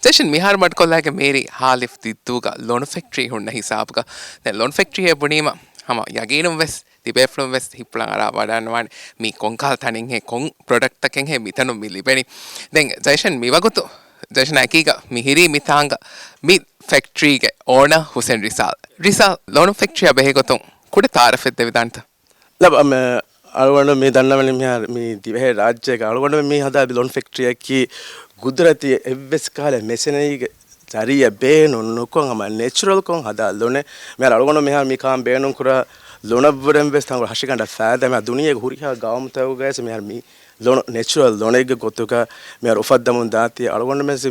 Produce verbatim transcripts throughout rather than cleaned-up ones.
ޖައިޝަން، މިހާރު މަޑުކޮށްލާގެ މޭރި ހާލިފް ދިއްދޫގަ ލޮނު ފެކްޓްރީ ހުންނަ ހިސާބުގަ. ދެން ލޮނު ފެކްޓްރީއެއް ބުނީމަ ހަމަ ޔަގީނުން ވެސް ތިބޭފުޅުން ވެސް ހިތްޕުޅަށް އަރާ ވަޑައިގަންނަވާނެ މީ ކޮންކަހަލަ ތަނެއްހޭ، ކޮން ޕްރޮޑަކްޓްތަކެއްހޭ މިތަނުން މި ލިބެނީ. ދެން ޖައިޝަން މިވަގުތު، ޖައިޝަން އެކީގަ މި ހިރީ މިތާނގަ މި ފެކްޓްރީގެ އޯނަރ ހުސެން ރިސާލް. ރިސާލް، ލޮނު ފެކްޓްރީއާ ބެހޭގޮތުން ކުޑަ ތައާރަފެއް ދެވިދާނެތަ؟ ލަބް، އަމެ، އަޅުގަނޑު މި ދަންނަވަނީ މިހާރު މި ދިވެހި ރާއްޖޭގަ އަޅުގަނޑު މި ހަދާ ލޮނު ފެކްޓްރީއަކީ ގުދުރަތީ އެއްވެސް ކަހަލަ މެޝިނަރީގެ ޒަރީއަށް ބޭނުން ނުކޮށް ހަމަ ނެޗުރަލްކޮށް ހަދާ ލޮނެއް. މިހާރު އަޅުގަނޑު މިހާރު މި ކާން ބޭނުން ކުރާ ލޮނަށްވުރެން ވެސް ތަންކޮޅެއް ހަށިގަނޑަށް ފައިދާ. މިހާރު ދުނިޔޭގެ ހުރިހާ ގައުމުތަކުގައި ވެސް މިހާރު މި ލޮނު ނެޗުރަލް ލޮނެއްގެ ގޮތުގަ މިހާރު އުފައްދަމުން ދާތީ އަޅުގަނޑު މެސް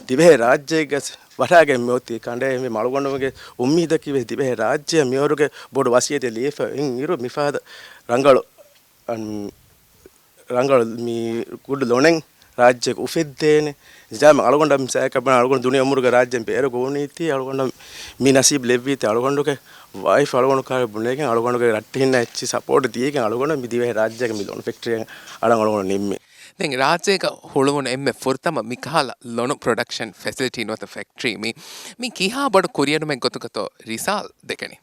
ދިވެހި ރާއްޖޭގަސް ވަށާގެން މިއޮތީ ކަނޑޭ. މި އަޅުގަނޑުގެ އުއްމީދަކީ ވެސް ދިވެހި ރާއްޖެއަށް މިވަރުގެ ބޮޑު ވަސިއްޔަތެއް ލިޔެފަ އިން އިރު މިފަހަރު ރަނގަޅު، އަން، ރަނގަޅު މި ގުޑު ލޮނެއް ރާއްޖޭގަ އުފެއްދޭނެ. ޖާމަ އަޅުގަނޑަށް މިސާލަކަށް ބަން އަޅުގަނޑު ދުނިޔެ އުމުރުގެ ރާއްޖެ ބޭރު ގުޅުނީތީ އަޅުގަނޑަށް މި ނަސީބު ލެއްވީތީ އަޅުގަނޑުގެ ވައިފް އަޅުގަނޑު ކާރި ބުނެގެން އަޅުގަނޑުގެ ރައްޓެހިންނާ އެއްޗި ސަޕޯޓް ދީގެން އަޅުގަނޑަށް މި ދިވެހި ރާއްޖޭގަ މި ލޮނު ފެކްޓްރީއަށް އަޅަން އަޅުގަނޑު ނިންމީ. ދެން ރާއްޖޭގަ ހުޅުވުނު އެންމެ ފުރަތަމަ މިކަހަލަ ލޮނު ޕްރޮޑަކްޝަން ފެސިލިޓީ ނުވަތަ ފެކްޓްރީ މީ، މީ ކިހާ ބޮޑު ކުރިއެރުމެއް ގޮތުގަތޯ ރިސާލް ދެކެނީ؟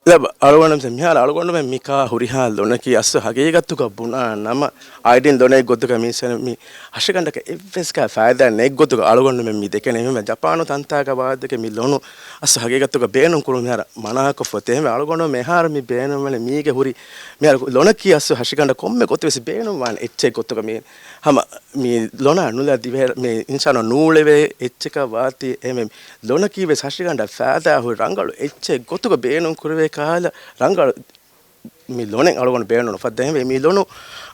ލަބް، އަޅުގަނޑު މިހާރު އަޅުގަނޑުމެން މިކާ ހުރިހާ ލޮނަކީ އަސްލު ހަގީގަތުގަ ބުނާ ނަމަ، އައިޑިން ލޮނެއް ގޮތުގަ މީސަން މި ހަށިގަނޑަކަށް އެއްވެސް ކާ ފައިދާ ނެތް ގޮތުގަ އަޅުގަނޑުމެން މި ދެކެނީ. އެހެންވެ ޖަޕާނު ތަންތާގަ ވާދެކެ މި ލޮނު އަސްލު ހަގީގަތުގަ ބޭނުން ކުރުން މިހާރު މަނާކޮށްފަ އޮތޭ. އެހެންވެ އަޅުގަނޑު މިހާރު މި ބޭނުންވަނީ މީގެ ހުރި މިހާރު ލޮނަކީ އަސްލު ހަށިގަނޑަށް ކޮންމެ ގޮތެއް ވެސް ބޭނުންވާނެ އެއްޗެއް ގޮތުގަ މި ހަމަ މި ލޮނާ ނުލާ ދިވެހި މި އިންސާނު ނޫޅެވޭ އެއްޗަކަށް ވާތީ. އެހެންވެ ލޮނަކީ ވެސް ހަށިގަނޑަށް ފައިދާ ހުރި ރަނގަޅު އެއްޗެއް ގޮތުގަ ބޭނުން ކުރެވޭ ކަހަލަ ރަނގަޅު މި ލޮނެއް އަޅުގަނޑު ބޭނުން އުފައްދަން. އެހެންވެ މި ލޮނު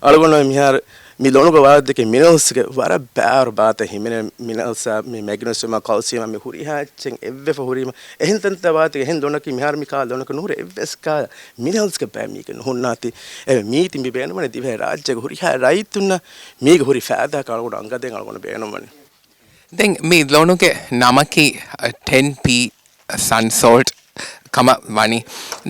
އަޅުގަނޑު މިހާރު މި ލޮނުގަ ވާދެކެ މިނަލްސްގެ ވަރަށް ބާރު ބާތައް ހިމެނޭ. މިނަލްސް މި މެގްނީޝިއަމް ކަލްސިއަމް މި ހުރިހާ އެއްޗެއް އެއްވެފަ ހުރީމަ އެހެން ތަންތަން ވާތި އެހެން ލޮނަކީ މިހާރު މި ކާ ލޮނަކަށް ނުހުރޭ އެއްވެސް ކާ މިނަލްސްގެ ބައެއް މީގެ ނުހުންނާތީ. އެ މީތި މި ބޭނުންވަނީ ދިވެހި ރާއްޖޭގެ ހުރިހާ ރައްޔިތުންނަށް މީގެ ހުރި ފައިދާ އަޅުގަނޑު އަންގަދޭން އަޅުގަނޑު ބޭނުންވަނީ. ދެން މި ލޮނުގެ ނަމަކީ ޓެން ޕީ ސަން ސޯލްޓް ކަމަށް ވަނީ.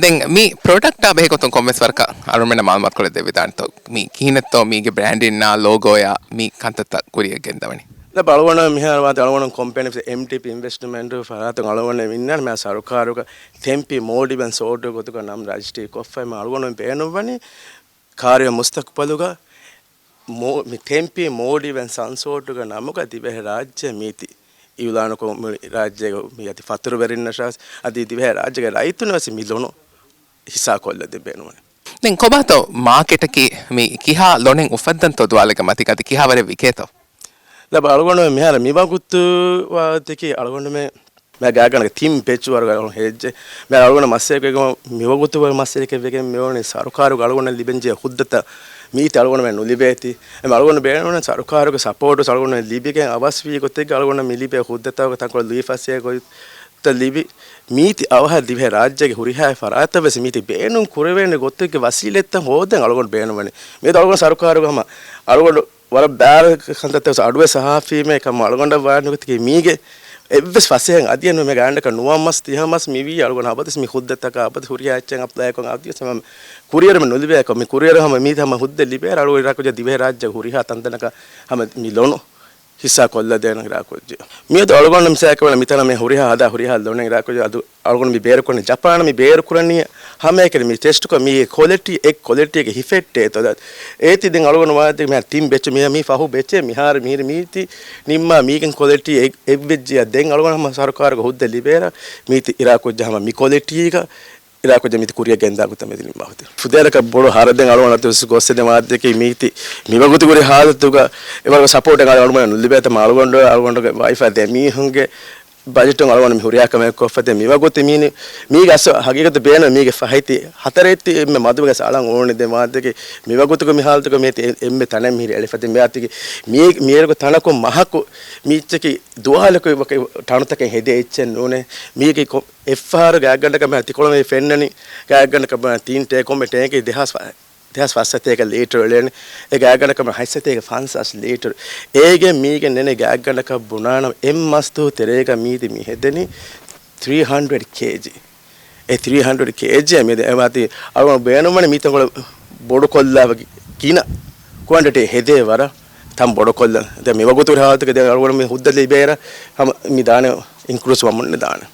ދެން މި ޕްރޮޑަކްޓާ ބެހޭގޮތުން ކޮންމެސް ވަރަކަށް އަޅުމެންނަށް މައުލޫމާތުކޮށްލަ ދެވިދާނެތޯ؟ މީ ކިހިނެއްތޯ މީގެ ބްރޭންޑިންނާ ލޯގޯޔާ މި ކަންތައްތައް ކުރިއަށް ގެންދަވަނީ؟ ލަބް އަޅުގަނޑު މިހާރު ވާތީ އަޅުގަނޑު ކޮމްޕެނީ އެމްޑީޕީ އިންވެސްޓްމަންޓް ފަރާތުން އަޅުގަނޑު އިންނާނެ މި ސަރުކާރުގަ ތެންޕީ މޯލްޑިވިއަން ސޯލްޓް ގޮތުގަ ނަމް ރަޖިސްޓްރީ ކޮށްފައި މި އަޅުގަނޑު ބޭނުންވަނީ ކާރިއަށް މުސްތަޤުބަލުގަ މޯ-، މި ތެންޕީ މޯލްޑިވިއަން ސަން ސޯލްޓްގެ ނަމުގަ ދިވެހި ރާއްޖެ މީތި އިއުލާނުކޮށް މި ރާއްޖޭގަ މި އަދި ފަތުރުވެރިންނަށާސް އަދި ދިވެހި ރާއްޖޭގެ ރައްޔިތުންނަށް ވެސް މި ލޮނު ހިއްސާކޮށްލަދޭން ބޭނުންވަނީ. ދެން ކޮބާތޯ މާކެޓަކީ މި ކިހާ ލޮނެއް އުފައްދަންތޯ ދުވާލެއްގެ މަތީގަ އަދި ކިހާވަރެއް ވިކޭތޯ؟ ލަބް އަޅުގަނޑު މިހާރު މިވަގުތު ވާތީ އަޅުގަނޑުމެ މި ގާތްގަނޑަކަށް ތިން ބެޗު ވަރުގަ އަޅުގަނޑު ހެއްޔެއްޖެ. މި އަޅުގަނޑު މަސައްކަތް މިވަގުތު ވަރު މަސައްކަތް ވެގެން މިވަނީ ސަރުކާރުގެ އަޅުގަނޑަށް ލިބެންޖެހޭ ހުއްދަތައް މީތި އަޅުގަނޑުމެން ނުލިބޭތީ. އެމް އަޅުގަނޑު ބޭނުން ސަރުކާރުގެ ސަޕޯޓު އަޅުގަނޑަށް ލިބިގެން އަވަސްވީ ގޮތެއްގަ އަޅުގަނޑަށް މި ލިބޭ ހުއްދަތަކުގެ ތަންކޮޅެއް ލުއިފަސޭ ގޮތްތައް ލިބި މީތި އަވަހަށް ދިވެހި ރާއްޖޭގެ ހުރިހާ ފަރާތަށް ވެސް މީތި ބޭނުން ކުރެވޭނެ ގޮތެއްގެ ވަސީލަތްތައް ހޯދަން އަޅުގަނޑު ބޭނުންވަނީ. މިއަދު އަޅުގަނޑު ސަރުކާރުގެ ހަމަ އަޅުގަނޑު ވަރަށް ބާރަށް ކަންތައްތައް ވެސް އަޑުވެސް އަހާފީމޭ ކަމަށް އަޅުގަނޑަށް ވާނެ ގޮތަކީ މީގެ އެއްވެސް ފަސޭހައެއް އަދިއެއް ނުވޭ. މި ގާތްގަނޑަކަށް ނުވަން މަސް ތިހަ މަސް މިވީ އަޅުގަނޑު އަބަދުވެސް މި ހުއްދަތަކަށް އަބަދު ހުރިހާ އެއްޗެއް އަޕްލައިކޮށް އަބަދުވެސް ހަމަ ކުރިއެރުމެއް ނުލިބޭކަށް މި ކުރިއެރު ހަމަ މީތި ހަމަ ހުއްދަ ލިބޭ އަޅުގަނޑު އިރާކު ދިވެހި ރާއްޖޭގެ ހުރިހާ ތަންތަނަކަށް ހަމަ މި ލޮނު ހިއްސާ ކޮށްލަދޭނަ އިރާކު. މިއަދު އަޅުގަނޑު މިސާލަކަށް ވަނީ މިތަނަށް މި ހުރިހާ ހަދާ ހުރިހާ ލޮނެއް އިރާކު އަދު އަޅުގަނޑު މި ބޭރުކުރަނީ ޖަޕާނަށް މި ބޭރުކުރަނީ ހަމައެކަނި މި ޓެސްޓުކޮށް މީގެ ކޮލެޓީ އެ ކޮލެޓީގެ ހިފެއްޓޭތޯ. އޭތި ދެން އަޅުގަނޑު ވާދެ މިހާރު ތިން ބެޗު މި ފަހު ބެޗެއް މިހާރު މިހިރި މީތި ނިންމާ މީގެން ކޮލެޓީ އެއްވެއްޖިޔާ ދެން އަޅުގަނޑު ހަމަ ސަރުކާރުގެ ހުއްދަ ލިބޭރަ މީތި އިރާކު ޖަހަމަ މި ކޮލެޓީގަ އިރާކު ޖަ މީތި ކުރިއަށް ގެންދާ ގޮތަށް މި ނިންމާ ހުތި. ފުދޭވަރަކަށް ބޮޑު ހަރަދެން އަޅުގަނޑު އަތުސް ގޮއްސެދެ މާއްދެކީ މީތި މިވަގުތު ކުރި ހާލަތުގަ އެވަރުގެ ސަޕޯޓެއް އަޅުގަނޑު ނުލިބޭތަ އަޅުގަނޑު އަޅުގަނޑުގެ ވައިފާ ދެމީހުންގެ ބަޖެޓުން އަޅުގަނޑު މި ހުރިހާ ކަމެއް ކޮށްފަ ދެ މިވަގުތު މީނި މީގެ އަސް ހަގީގަތު ބޭނު މީގެ ފަހިތި ހަތަރެއްތި އެންމެ މަދުވެގަސް އަޅަން އުޅުނި ދެ މާއްދެކެ މިވަގުތުގެ މި ހާލަތުގަ މި އެންމެ ތަނެއް މިހިރި އެޅިފަ ދެ މިއާތިގެ މީ މިއެރުގެ ތަނަކު މަހަކު މީއްޗަކީ ދުވާލަކު ޓަނުތަކެއް ހެދޭ އެއްޗެއް ނޫނޭ. މީގެ ކޮ-، އެއްފަހަރު ގާތްގަނޑަކަށް މި ތިކޮޅު މި ފެންނަނީ ގާތްގަނޑަކަށް ތިން ޓޭ ކޮންމެ ޓޭންކި ދެހާސް ފަ-، ދެހާސް ފަސްސަތޭކަ ލީޓަރު އެޅޭނެ. އެ ގާތްގަނޑަކަށް ހަތްސަތޭކަ ފަންސާސް ލީޓަރު. އޭގެ މީގެ ނެނެ ގާތްގަނޑަކަށް ބުނާނަމަ އެއް މަސްތު ތެރޭގަ މީތި މި ހެދެނީ ތްރީ ހަންޑްރެޑް ކޭޖީ. އެ ތްރީ ހަންޑްރެޑް ކޭޖީ މި ދެ-، އެ މާތި އަޅުގަނޑު ބޭނުންވަނީ މީތަންކޮޅެއް ބޮޑުކޮށްލާ ގިނަ ކުއަންޓިޓީ ހެދޭ ވަރަށް. ތަން ބޮޑުކޮށްލަން. ދެން މި ވަގުތު ހާލަތުގަ ދެން އަޅުގަނޑު މި ހުއްދަ ލިބޭއިރަށް ހަމަ މި ދާނެ އިންކްރީސް ވަމުން ދާނެ.